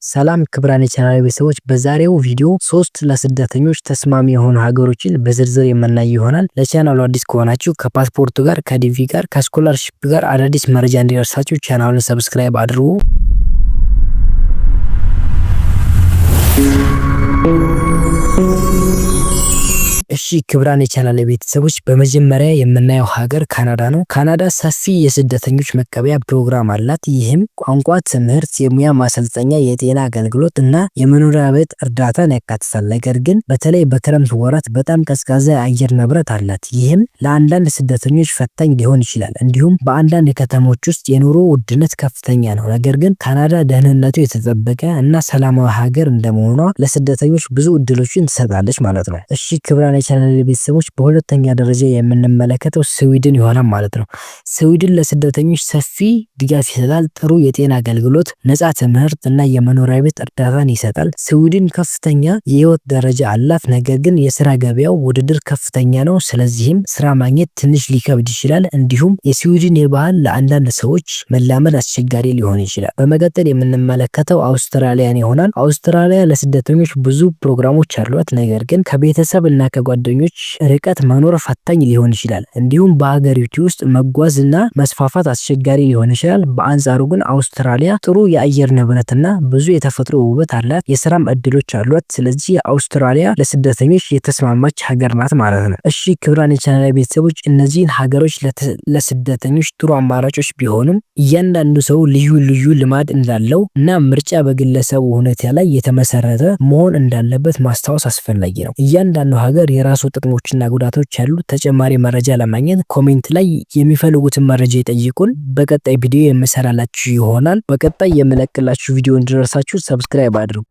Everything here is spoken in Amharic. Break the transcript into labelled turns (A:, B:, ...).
A: ሰላም ክቡራን የቻናል ቤተሰቦች፣ በዛሬው ቪዲዮ ሶስት ለስደተኞች ተስማሚ የሆኑ ሀገሮችን በዝርዝር የምናይ ይሆናል። ለቻናሉ አዲስ ከሆናችሁ ከፓስፖርቱ ጋር፣ ከ DV ጋር፣ ከ scholarship ጋር አዳዲስ መረጃ እንዲደርሳችሁ ቻናሉን subscribe አድርጉ። እሺ ክቡራን የቻናል ቤተሰቦች፣ በመጀመሪያ የምናየው ሀገር ካናዳ ነው። ካናዳ ሰፊ የስደተኞች መቀበያ ፕሮግራም አላት። ይህም ቋንቋ ትምህርት፣ የሙያ ማሰልጠኛ፣ የጤና አገልግሎት እና የመኖሪያ ቤት እርዳታን ያካትታል። ነገር ግን በተለይ በክረምት ወራት በጣም ቀዝቃዛ የአየር ንብረት አላት። ይህም ለአንዳንድ ስደተኞች ፈታኝ ሊሆን ይችላል። እንዲሁም በአንዳንድ ከተሞች ውስጥ የኑሮ ውድነት ከፍተኛ ነው። ነገር ግን ካናዳ ደህንነቱ የተጠበቀ እና ሰላማዊ ሀገር እንደመሆኗ ለስደተኞች ብዙ እድሎችን ትሰጣለች ማለት ነው። እሺ ክቡራን የቻናል ቤተሰቦች፣ በሁለተኛ ደረጃ የምንመለከተው ስዊድን ይሆናል ማለት ነው። ስዊድን ለስደተኞች ሰፊ ድጋፍ ይሰጣል። ጥሩ የጤና አገልግሎት፣ ነፃ ትምህርት እና የመኖሪያ ቤት እርዳታን ይሰጣል። ስዊድን ከፍተኛ የህይወት ደረጃ አላት፣ ነገር ግን የስራ ገበያው ውድድር ከፍተኛ ነው። ስለዚህም ስራ ማግኘት ትንሽ ሊከብድ ይችላል። እንዲሁም የስዊድን የባህል ለአንዳንድ ሰዎች መላመድ አስቸጋሪ ሊሆን ይችላል። በመቀጠል የምንመለከተው አውስትራሊያን ይሆናል። አውስትራሊያ ለስደተኞች ብዙ ፕሮግራሞች አሏት፣ ነገር ግን ከቤተሰብ እና ከጓደኞች ርቀት መኖር ፈታኝ ሊሆን ይችላል። እንዲሁም በሀገሪቱ ውስጥ መጓዝ እና መስፋፋት አስቸጋሪ ሊሆን ይችላል። በአንጻሩ ግን አውስትራሊያ ጥሩ የአየር ንብረትና ብዙ የተፈጥሮ ውበት አላት፣ የስራም እድሎች አሏት። ስለዚህ አውስትራሊያ ለስደተኞች የተስማማች ሀገር ናት ማለት ነው። እሺ ክቡራን የቻናል ቤተሰቦች፣ እነዚህን ሀገሮች ለስደተኞች ጥሩ አማራጮች ቢሆኑም እያንዳንዱ ሰው ልዩ ልዩ ልማድ እንዳለው እና ምርጫ በግለሰቡ ሁኔታ ላይ የተመሰረተ መሆን እንዳለበት ማስታወስ አስፈላጊ ነው። እያንዳንዱ ሀገር የራሱ ጥቅሞችና ጉዳቶች ያሉት። ተጨማሪ መረጃ ለማግኘት comment ላይ የሚፈልጉትን መረጃ ይጠይቁን። በቀጣይ ቪዲዮ የምሰራላችሁ ይሆናል። በቀጣይ የምለቅላችሁ ቪዲዮ እንዲደርሳችሁ subscribe አድርጉ።